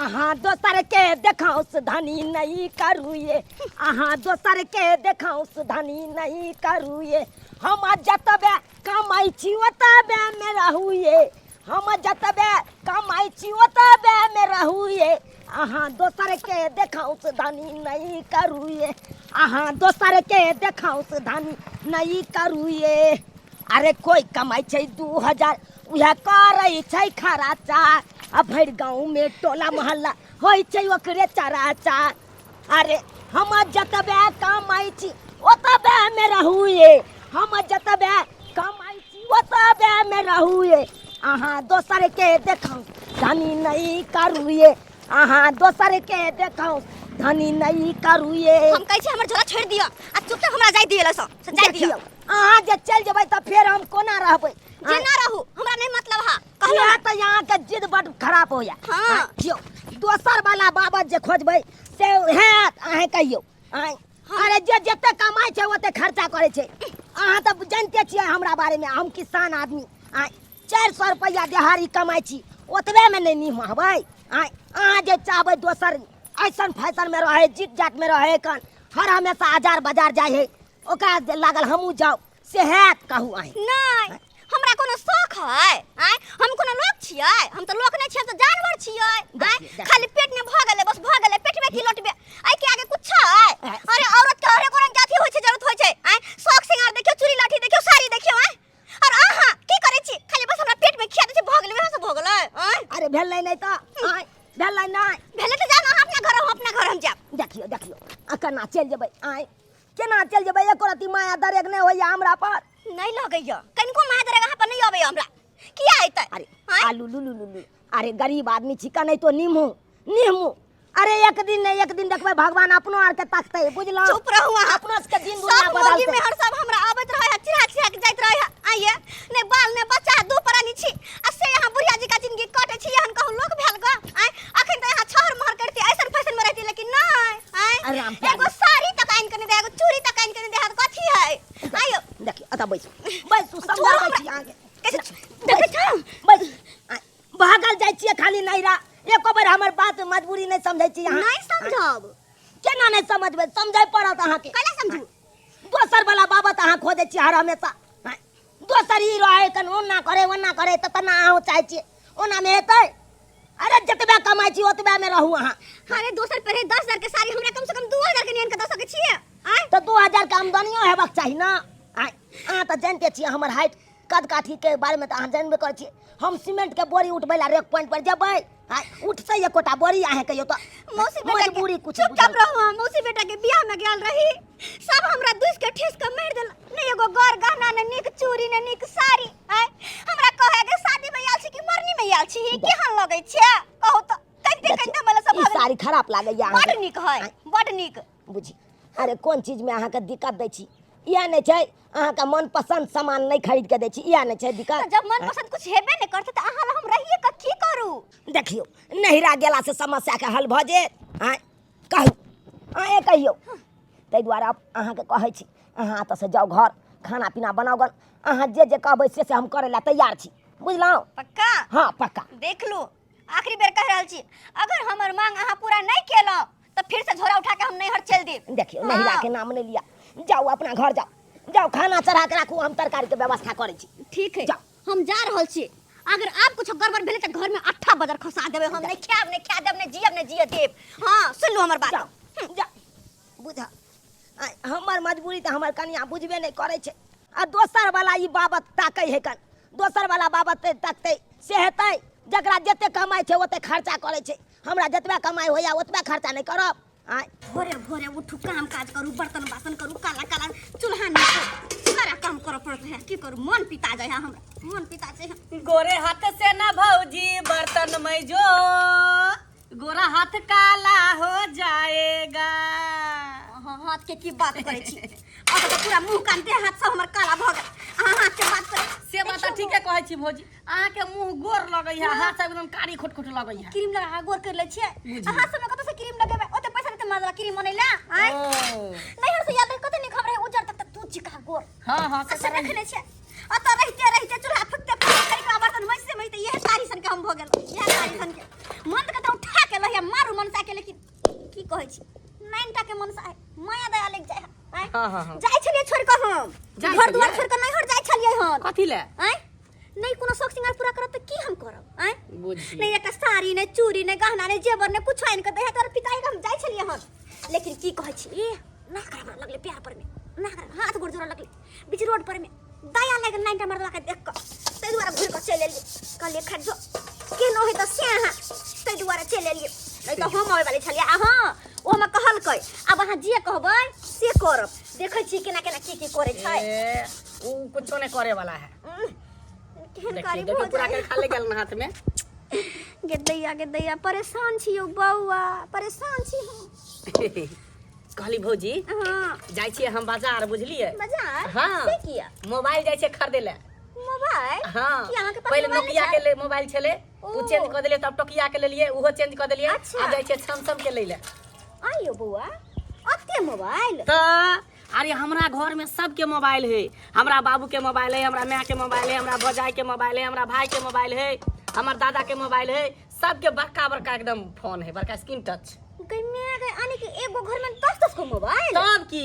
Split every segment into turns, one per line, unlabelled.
अहाँ दोसर के देखाउस धनी नहीं करू ये, अहाँ दोसर के देखाउस धनी नहीं करू ये। हम जतबे कमाइ छी ओतबे में रहू ये, हम जतबे कमाइ छी ओतबे में रहू ये। अहाँ दोसर के देखाउस धनी नहीं करू ये, अहाँ दोसर के देखाउस धनी नहीं करू ये। अरे कोई कमाइ छै 2000 उएह करै छै खराचा, आ भरि गाँव में टोला मोहल्ला होइ छै ओकरे चराचा। अरे हम जतबे कमाइ छी ओतबे में रहू ये, हम जतबे कमाइ छी ओतबे में रहू ये। अहाँ दोसर के देखाउ धनी नहीं करू ये, अहाँ दोसर के देखाउ धनी नहीं करू ये।
हम कहै छी हमर झोला छोड़ि दिअ आ चुपचाप हमरा जाय दिअ लसँ से जाय दिअ।
देखियौ अहाँ जे चलि जेबै तऽ फेर हम कोना रहबै?
जे ना रहू हमरा नहीं मतलब हा। कहलहुँ
किया तऽ यहाँ के जिद बड खराब होया।
हाँ।
देखियौ दोसर वाला बाबत जे खोजबै से हैत अहें कहियौ। आँय, अरे जे जते कमाइ छै ओते खर्चा करै छै। अहाँ तऽ जानिते छियै हमरा बारेमे, हम किसान आदमी। आँय, 400 रुपैआ देहाड़ी कमाइ छी, ओतबेमे नहि निमहबै। आँय, अहाँ जे चाहबै दोसर ऐसन फैशनमे रहै, जीत जातमे रहै, कन हर हमेशा आजार बाजार जाइ है, ओकरा जे लागल हमहूँ जाउ से हैत कहू अहीं।
नहीं, हमरा कोनो शौक है? आँय, हम कोनो लोक छियै? हम तऽ लोक नहि छियै, हम तऽ जानवर छियै। आँय,
देखियौ, देखियौ।
खाली पेट में भऽ गेलै, बस भऽ गेलै, पेट में की लौटबे? एहि के आगे कुछ है?
आँय।
अरे औरत के हरेक रंग के अथी होइ छै, जरूरत होइ छै। आँय, शौक श्रृंगार देखियौ, चूड़ी लाठी देखियौ, साड़ी देखियौ। आँय, और अहाँ की करै छी? खाली बस हमरा पेट में खिया दै छी, भऽ गेलै, वएह सब भऽ गेलै। आँय।
अरे भेलै नहि तऽ, आँय, भेलै नहि।
भेलै तऽ जाउ ने अहाँ अपना घर, हम अपना घर हम जायब।
देखियौ, देखियौ, आ केना चलि जेबै? आँय, केना चलि जेबै? एको रत्ती माया दरेग नहि होइया हमरा पर।
नहि लगैया कनिको माया दरेग अहाँ पर नहि अबैया हमरा। किया एतै?
अरे
आँय?
आलू लू लू लू लू। अरे गरीब आदमी छी, कनै तो निमहू निमहू। अरे एक दिन ने एक दिन देखबै भगवान अपनो आर के तकतै, बुझलहुँ?
चुप रहू अहाँ।
अपनो सबके दिन दुनिया
सब मौगी
बदलतै।
मेहर सब हमरा आबैत रहै है, चिढ़ा चिढ़ा के जाइत रहै है। आइए ने बाल ने बच्चा, दू प्राणी छी आ से यहाँ बुढ़िया जी का जिंदगी कटै छी। एहन कहू लोक भेल ग? आँय, अखन तऽ यहाँ छहर महर करती, ऐसन फैशन में रहती, लेकिन नहीं। आँय,
आराम प्यारी।
एगो साड़ी तक आनि के नहीं दे, एगो चूड़ी तक आनि के नहीं दे, कथी है? आइयो।
देखियौ, एतऽ बैसू, बैसू,
छोड़ू
समझाबै
हमरा।
छी अहाँके।
कैसे देखै छौ?
बैसू। आँय, भागल जाइ छियै खाली नैरा, एको बेर हमर बात मजबूरी नहि समझै छी अहाँ।
नहि समझब।
केना नहि समझबै? समझै पड़त अहाँके।
कैला समझू?
दोसर वाला बाबत अहाँ खोजै छियै हर हमेशा। आँय, दोसर ई रहै कन ओना करे ओना करे तऽ तना अहाँ चाहै छियै ओना मे हेतै? अरे जतबे कमाइ छी ओतबे मे रहू अहाँ।
अरे दोसर पर 10,000 के साड़ी हमरा कम से कम 2,000 के नियन के दऽ सकै छियै? आँय?
तऽ 2,000 के आमदनियो हेबाक चाही ने। आँय, अहाँ तऽ जानिते छियै हमर हाइट कद काठी के बारे में तऽ अहाँ जानबे करै छियै। हम सीमेंट के बोरी उठबै ला रेक पॉइंट पर जेबै, आँय, उठतै एकोटा बोरी? अहाँ कहियौ तऽ।
मौसी बेटा के
मजबूरी कुछ
चुपचाप
बुझल।
रहू अहाँ। मौसी बेटा के बियाह में गेल रही, सब हमरा दुस के ठेस के मारि देलक। ने एगो गर गहना, ने नीक चूड़ी, ने नीक साड़ी। आँय, हमरा कहे के शादी में आयल छी कि मरनी में आयल छी? केहन लगै छै कहू तऽ? कनिते कनिते हमरा सब
ई साड़ी खराब लागैया अहाँके?
बड नीक है, बड नीक।
बुझी, अरे कोन चीज में अहाँके दिक्कत दै छी? इएह नहि छै अहाँके मनपसंद सामान नहि खरीद के दै छी, इएह नहि छै दिक्कत?
तऽ जब मनपसंद कुछ हेबे नहि करतै तऽ अहाँ लग हम रहिए कऽ की करू?
देखियौ, नहिरा गेला से समस्या के हल भऽ जेत? आँय कहू, अहें कहियौ। ताहि दुआरे आब अहाँके कहै छी, अहाँ एतऽ से जाउ घर, खाना पीना बनाउ गन। अहाँ जे जे कहबै से से हम करै लए तैयार छी, बुझलहुँ?
पक्का?
हाँ पक्का।
देख लू, आखिरी बेर कहि रहल छी, अगर हमर मांग अहाँ पूरा नहि केलहुँ तऽ फिर से झोरा उठा के हम नैहर चलि देब।
देखियौ, नैहरा के नाम नहि लिअ, जाउ अपना घर जाउ, जाउ खाना चढ़ा के राखू, हम तरकारी के व्यवस्था करै छी।
ठीक है,
जाउ।
हम जा रहल छी। अगर आब कुछ गड़बड़ भेलै तऽ घर में अट्ठा बदर खसा देबै हम। नहि खायब, नहि खाय देब, नहि जियब, नहि जिय देब। हाँ सुन लू हमर बात।
जाउ जाउ। बुझ, आँय, हमर मजबूरी तऽ हमर कनिया बुझबे नहि करै छै, आ दोसर वाला ई बाबत ताकै है कन, दोसर वाला बाबत तकतै से हेतै? जकरा जते कमाइ छै ओते खर्चा करै छै। हमरा जतबे कमाइ होइया ओतबे खर्चा नहि करब? आँय,
भोरे भोरे उठू, काम काज करू, बर्तन बासन करू, काला काला चूल्हा नीपू, सारा काम करऽ पड़त है। की करू, मन पिता जाइ है हमरा, मन पिता जाइ है।
गोरे हाथ से ना भौजी बर्तन में जो गोरा हाथ काला हो जाएगा।
अहाँ हाथ के की बात करै छी? अहाँ तऽ पूरा मुंह कान देह हाथ सब हमर काला भऽ गेल, अहाँ हाथ के बात करै छी।
से बात तऽ ठीके कहै छी भौजी, अहाँके मुंह गोर लगै है, हाथ सब एकदम कारी खोट खोट लगै है।
क्रीम लगा के गोर कर लै छियै। अहाँ सब कतऽ से क्रीम लगेबै? ओते पैसा देते माजरा क्रीम अनै ला? आँय,
ओ
नैहर से याद रहे कते नीक हम रहे उज्जर तक तू चिका गोर।
हाँ हाँ, से
से
तऽ
देखने छियै। अतऽ रहिते रहिते चूल्हा फुकते फुकते करिका बर्तन मजिते मजिते इएह साड़ी सन के हम भऽ गेलहुँ, इएह साड़ी सन के। मन तऽ कहतौ उठा के लहिया। कहै छी नाइन टा के मन से आइ माया दया लग जाय आइ
हाँ, हाँ, हाँ।
जाइ छलियै छोड़ के हम
जाइ
घर दुआर
छलियै?
छोड़ के नैहर जाइ छलियै हम
कथी ले
आइ नहीं कोनो शौक सिंगार पूरा करब तऽ की हम करब आइ
बुझी
नहीं एकटा साड़ी नहीं चूड़ी नहीं गहना नहीं जेवर नहीं कुछ आनि के दै है तोर पिताई के हम जाइ छलियै हन लेकिन की कहै छी ए ना कर हमरा लगले प्यार पर में ना कर हाथ गोड़ जोड़ लगले बीच रोड पर में दया लागल नाइटा मरला के देख के ताहि दुआरे घुरि के चलि एलियै कहलियै खैर जो केनो है तऽ से अहाँ ताहि दुआरे चलि एलियै नहीं तऽ हम आबै वाली छलियै आ हँ ओ हमरा कहलकै आब अहाँ जे कहबै से करब देखै छी केना केना की की करै छै
ए, ऊ कुछो नहीं करे वाला है
केहन
देखिए
करी
देखिए
भऽ
पूरा
जाए
के खाली गेल ना हाथ में।
गे दैया, गे दैया, परेशान छी यौ बौआ, परेशान छी हम।
कहली भौजी,
हाँ।
जाइ छियै हम बाजार, बुझलियै?
बाजार?
हाँ।
से किया?
मोबाइल जाइ छियै खरीदे ले।
मोबाइल?
हाँ।
की अहाँके पास
पहिले
मोबाइल
नोकिया
छै?
के ले मोबाइल छलै,
ओ।
ओ चेंज कऽ देलियै, तब टोकिया के लेलियै, ओहो चेंज कऽ देलियै।
अच्छा।
आब जाइ छियै सैमसंग के लै ले।
आइयो बौआ, अते मोबाइल?
तऽ अरे हमरा घर में सबके मोबाइल है। हमरा बाबू के मोबाइल है, हमरा माय के मोबाइल है, हमरा भौजाई के मोबाइल है, हमरा भाई के मोबाइल है, हमर दादा के मोबाइल है, सबके बड़का बड़का एकदम फोन है, बड़का स्क्रीन टच।
गई मैं गई, आने के एगो घर में 10-10 गो मोबाइल?
तब की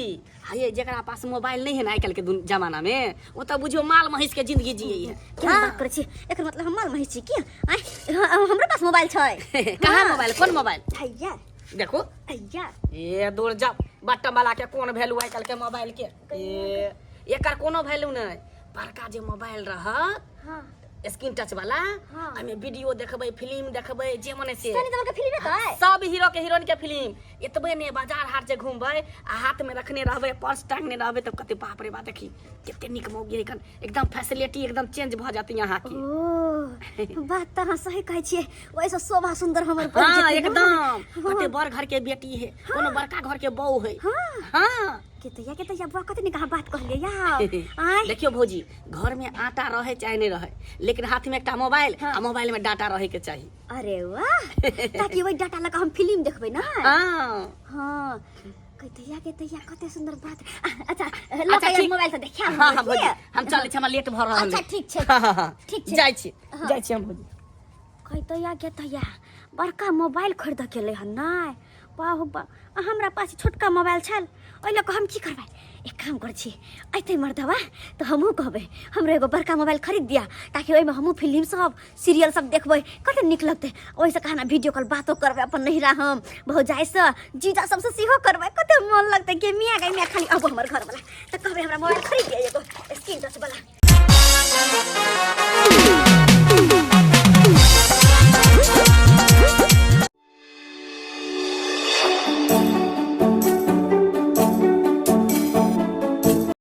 ये जकरा पास मोबाइल नहीं है ना आजकल के जमाना में, वो तो बुझियो माल महिष के जिंदगी जिए है।
केहन
हाँ।
बात करै छी? एकर मतलब हम माल महिष छी की? आँय, हमरो पास मोबाइल छै।
कहाँ
हाँ।
मोबाइल? कोन मोबाइल?
हैया।
देखो।
हैया।
ए दूर जा, बटन वाला के कोन वैल्यू आजकल के मोबाइल के? ए एकर कोनो वैल्यू नहीं। बड़का जे मोबाइल रहत,
हाँ।
स्क्रीन टच वाला,
हाँ।
ओहिमे वीडियो देखबै, फिल्म देखबै, जे मने से।
सनी देओल के फिल्म देखबै?
सब हीरो के हीरोइन के फिल्म। एतबे ने बाजार हाट जे घूमबै आ हाथ में रखने रहबै, पर्स टांगने रहबै, तब कते बाप रे बाप, देखी कते नीक मौगी है, एकदम फैसिलिटी एकदम चेंज भ जाती यहाँ की।
ओ बात तऽ अहाँ सही कहै छियै, ओहिसँ शोभा सुंदर हमर बनि
हाँ,
जेतै ने?
एकदम।
हाँ।
कते बड़ घर के बेटी है, कोनो बड़का घर के बहू है।
हाँ।
हाँ।
के तैया, के तैया, बुआ कते नीक अहाँ बात कहलियै यौ। आँय।
देखियौ भौजी, घर में आटा रहे चाहे नहीं रहे, लेकिन हाथ में एकटा मोबाइल
हाँ।
आ मोबाइल में डाटा रहे के चाही।
अरे वाह, ताकि वही डाटा लगा हम फिल्म देखबै ना।
हाँ।
हाँ। के तैया, के तैया, कते सुंदर बात। अच्छा, लऽ
अच्छा,
के
ठीक।
मोबाइल से देखिया
हाँ, हाँ,
हम,
भौजी,
ठीक?
हम चलै छी, हमरा लेट भऽ रहल
अच्छा,
है।
ठीक छै।
हाँ, हाँ, हाँ।
ठीक छै।
जाइ छी,
हाँ।
जाइ छी हम भौजी।
कहि तैया, के तैया, बड़का मोबाइल खरीद के लै हन नै? बाहु बा, आ हमरा पास छोटका मोबाइल छल, ओहि लऽ कऽ हम की करबै? एक काम करै छी, अयतै मर्दवा तऽ हमहूँ कहबै हमरो एगो बड़का मोबाइल खरीद दिया, ताकि ओहिमे हमहूँ फिल्म सब सीरियल सब देखबै, कते नीक लगतै। ओहिसँ कहना वीडियो कॉल बातो करबै अपन नहिरा हम भौजाइसँ, जीजा सबसँ सेहो करबै, कते मोन लगतै। गे मियाँ, गे मियाँ, खाली अबो हमर घरवला तऽ कहबै हमरा मोबाइल खरीद दिया एगो स्क्रीन टच वाला।